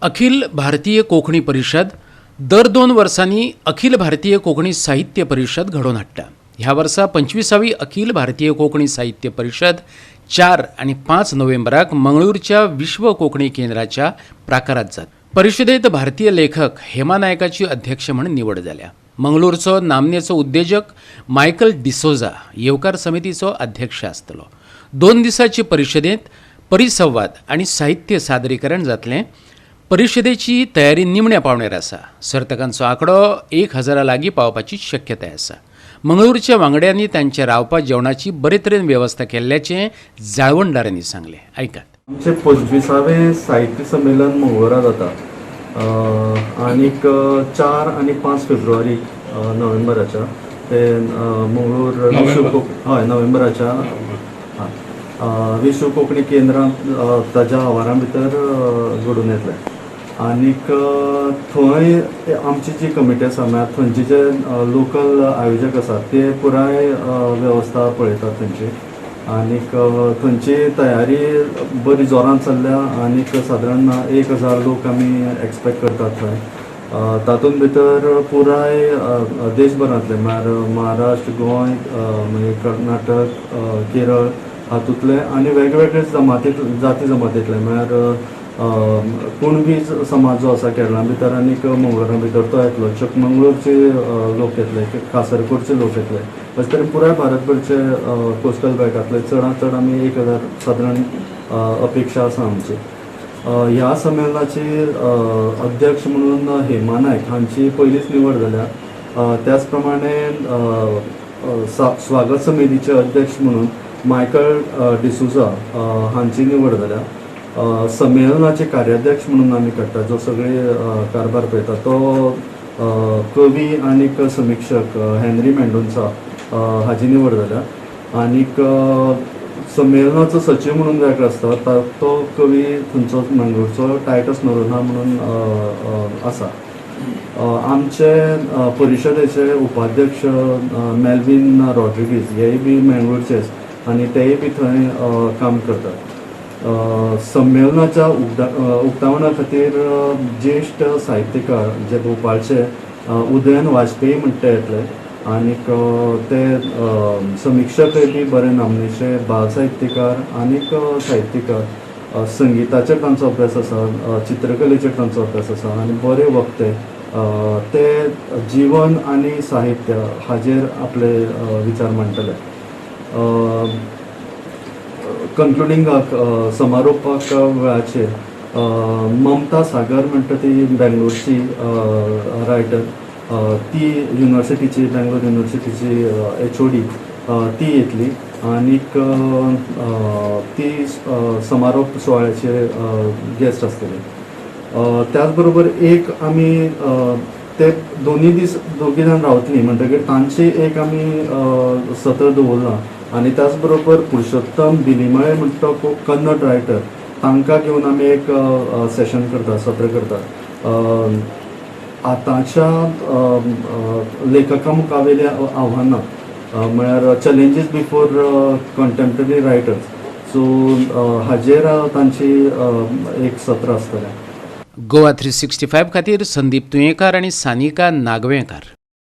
अखिल भारतीय कोंकणी परिशद दर 2 वर्सांनी अखिल भारतीय कोंकणी साहित्य परिशद घडोवन हाडटा. ह्या वर्सा 25वी अखिल भारतीय कोंकणी साहित्य परिशद 4 आनी 5 नोव्हेंबराक मंगळूरच्या विश्व कोंकणी केंद्राच्या प्राकारात जाता. परिशदेत भारतीय लेखक हेमा नायकाची अध्यक्ष म्हण निवड जाल्या. मंगळूरचो नामनेचो उद्देजक मायकल डिसोजा येवकार समितीचो अध्यक्ष आसतलो. 2 दिसांचे परिशदेंत परिसंवाद आनी साहित्य सादरीकरण जातलें. परिशदेची तयारी निमण्या पावण्यार आसा. सर्तकांचो आंकडो 1000 लागीं पावपाची शक्यताय आसा. मंगळूरच्या वांगड्यांनी तांच्या रावपा जेवणाची बरे तरेन वेवस्था केल्ल्याचें जाळवणदारांनी सांगलें. आयकात. आमचें 25वें साहित्य संमेलन मंगळुरा जाता आनीक 4 आनी 5 फेब्रुवारी नोव्हेंबराच्या ते मंगळूर विश्व हय, नोव्हेंबराच्या. हय, विश्व कोंकणी केंद्रांत ताज्या आवारां भितर घडून येतलें. आनीक थंय आमची जी कमिटी आसा, म्हळ्यार थंयचे जे लोकल आयोजक आसात, ते पुराय वेवस्था पळयतात थंयची. आनीक थंयची तयारी बरी जोरान चल्ल्या आनीक सादारण 1000 लोक आमी एक्सपेक्ट करतात थंय. तातूंत भितर पुराय देशभरांतले, म्हळ्यार महाराष्ट्र, गोंय, मागीर कर्नाटक, केरळ हातूंतले आनी वेगवेगळे जमाती, जाती जमातींतले, म्हळ्यार कुणबी समाज जो आसा केरळा भितर आनीक मंगळुरा भितर, तो येतलो. चिकमंगळूरचे लोक येतले, कासरकोडचे लोक येतले. अशे तरेन पुराय भारतभरचे कोस्टल बेल्टांतले चडांत चड आमी 1000 सादारण अपेक्षा आसा आमची. ह्या संमेलनाची अध्यक्ष म्हणून हेमा नायक हांची पयलींच निवड जाल्या. त्याच प्रमाणे स्वागत समितीचे अध्यक्ष म्हणून मायकल डिसुजा हांची निवड जाल्या. संमेलनाचे कार्याध्यक्ष म्हणून आमी काडटा, जो सगळे कारभार पळयता, तो कवी आनीक समिक्षक हेनरी मेंडोन्सा हाजी निवड जाल्या. आनीक संमेलनाचो सचीव म्हणून वेगळो आसता, तो कवी थंयचो मंगळूरचो टायटस नोरोन्हा म्हणून अ, अ, आसा. आमचे परिशदेचे उपाध्यक्ष मेल्वीन रॉड्रिगीज हेय बी मंगळूरचेच आनी तेय बी थंय काम करतात. संमेलनाच्या उक्तावणा खातीर ज्येश्ठ साहित्यकार जे भोपाळचे उदयन वाजपेयी म्हणटा येतले. आनीक ते समिक्षकय बी बरे नामनेचे बाल साहित्यकार आनीक साहित्यकार. संगिताचेर तांचो अभ्यास आसा, चित्रकलेचेर तांचो अभ्यास आसा आनी बरे वक्ते. ते जीवन आनी साहित्य हाजेर आपले विचार मांडटले. कंक्लुडिंगाक, समारोपाक वेळाचेर ममता सागर म्हणटा ती बेंगलोरची रायटर, ती युनिवर्सिटीची, बेंगलोर युनिवर्सिटीची एचओडी, ती येतली आनीक ती समारोप सुवाळ्याचे गेस्ट आसतले. त्याच बरोबर एक आमी ते दोनी दीस दोगी जाण रावतली म्हणटकीर तांची एक आमी सत्र दवरलां. आनी त्याच बरोबर पुरुषोत्तम बिलिमळे म्हणटा तो कन्नड रायटर, तांकां घेवन आमी एक सेशन करता, सत्र करता. आतांच्या अ, अ, लेखकां मुखावेली आव्हानां, म्हळ्यार challenges before contemporary writers, so हाजेर तांची एक सत्र आसतलें. गोवा 365 खातीर संदीप तुयेंकार आनी सानिका नागवेंकार.